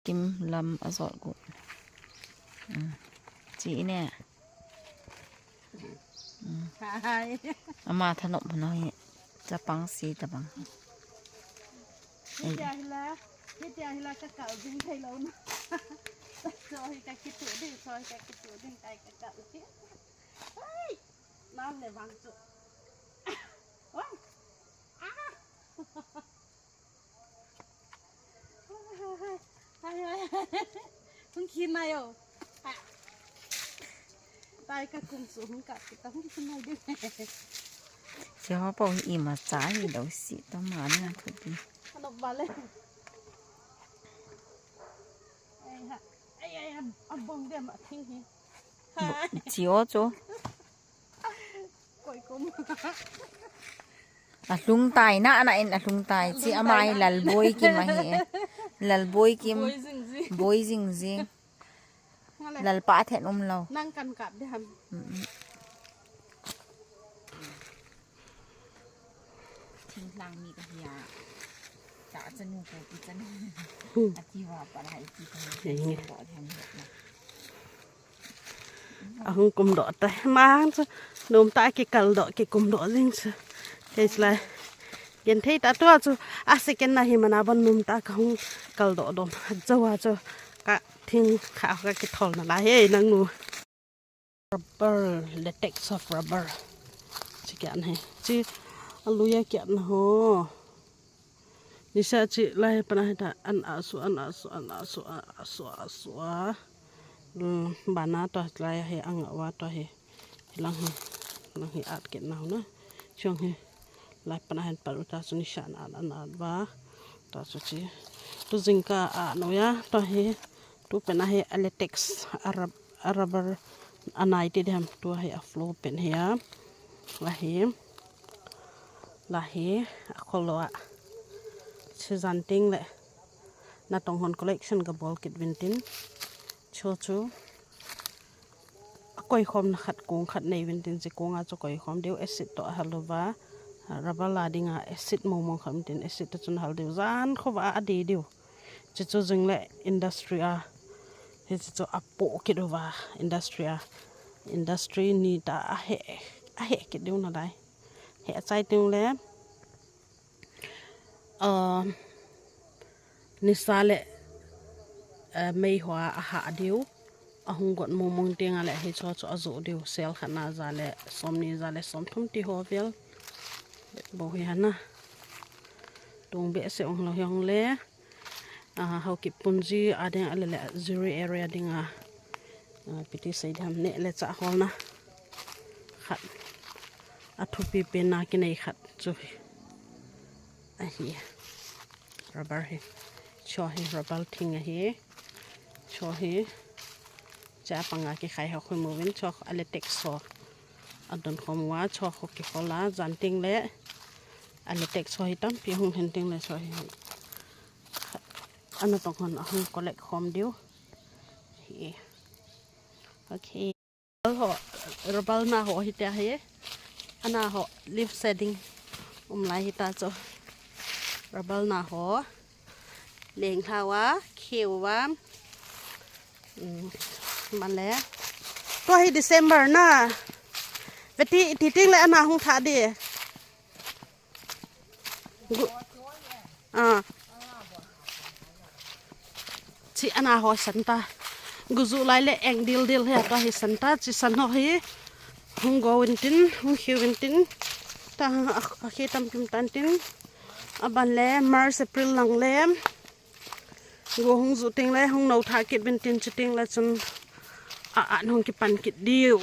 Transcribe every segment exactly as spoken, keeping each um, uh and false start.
Kim lam a jot gu. Chi ne. Ama thanop hna hi. Chapang si tabang. Hitia hila, hitia hila ka kal ding thei lo na. So hi ka kitu ding, so hi ka kitu ding kai ka kal ding. Ai! Nam le vang chu. Oi! Ah! Hai, hai, hai. Hung khin nai o. Tai ka kum su hung ka, ka hung khin nai de. Che ho po hi ima cha hi do si to ma na thu ti. Ano ba le. Ai ha. Ai, ai, a bong de ma thing hi. Chi o chu. A hlung tai na, ana in a hlung tai. Chi ama hi Lalboi Kim ahi e. Lalboi Kim. Boi jing jing. Boi jing jing. Lalpa a then um lo. Nang kan kap de ham. Thinglang mi ka hi a. Cha chanu ko ki chanu. A ti wa pa lai ti ko. Lo then. Ahung kum doh ta. Mang chu nom ta ki kal doh ki kum doh jing chu. Kei chu lai. Gen thei ta tua chu. A second na hi mana ban nom ta ka hung kal doh dom. Jawa chu ka thing kha ka ki thol na lai he nang nu. Rubber, latex of rubber. Chi kian he. Chi aluya kian ho. Nisa chi lai pana heta an asu, an asu, an asu, an asu, asu a. Bana to lai he ang wa to he. Lang he. Lang he at ke nau na. Chong he. Lai pana hen paru ta su nisa an an an wa. Ta su chi. Tu jingka a no ya to he. Tu pana he a latex a rub-, a rubber a nai ti dem. Tu he a flow pen he ya. La he. La he a kholo a. Chi jan ting le. Na tong hon collection ka bol kit vin tin. Chu chu. A koi khom na khat kung khat nei vin tin chi kung a chu koi khom diu acid to a hal uva. Rubber la ding a acid mong mong khom tin acid to chun hal diu jan kho va a di diu. Chi chu jing le industry a. Hi chi chu a po kit uva industry a. Industry ni ta a he, a he kit diu na lai. He a chai ting le. Ah, nisa le, ah, mei hoa a ha diu. A hung got mong mong ting a le hi cho cho a zo diu. Sel khat na ja le, som ni ja le, som thum ti ho vel. Bo hi hana. Tung be se ong lo hi ong le. Ah, hau ki punji a ding a le le, Zuri area ding a. Ah, piti sei dam ne le cha hol na. Khat. A thupi pen na ki nei khat chu. Ahi. Rubber hi. Cho hi rubber thing ahi. Cho hi. Cha panga ki khai ho khu mu vin cho a latex ho. A don khom wa cho ho ki hola jan ting le. A latex ho hi tampi hung hen ting le cho hi. Ana tong hon a hung collect khom diu. Hi. Okay. Rubber ho, rubber na ho hi tia hi. Ana ho leaf shedding um lai hi ta cho. Rubber na ho. Leng thawa, khiu wa. Mm, man le. Tua hi December na. Veti ti ting le ana hung tha di. Gu-, ah. Chi ana ho san ta. Guju lai le eng dil dil he ta hi san ta. Chi san ho hi. Hung go win tin, hung khiu win tin. Ta a, a khi tam kim tan tin. A ban le March, April lang le. Go hung ju ting le, hung no tha kit win tin chi ting le chun. A, a hung ki pan kit diu.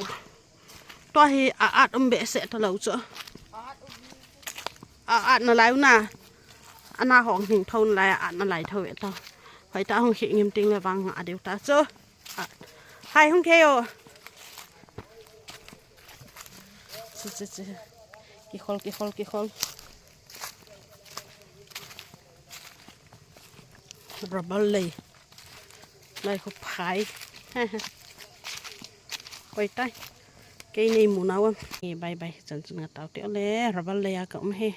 Tua hi a at um behseh ta lo chu. A at na lai u na. Ana hong hing tho na lai, a at na lai tho ve ta. Hoi ta hong hi ngim ting le vang a deu ta chu. A. Hai hung khe yo. Chi, chi, chi. Ki khol, ki khol, ki khol. Rubber lei. Lai khu phai. Koi tai. Kei nei mu nau am. Bye bye. Chan chan nga tau te le. Rubber lei a ka um he.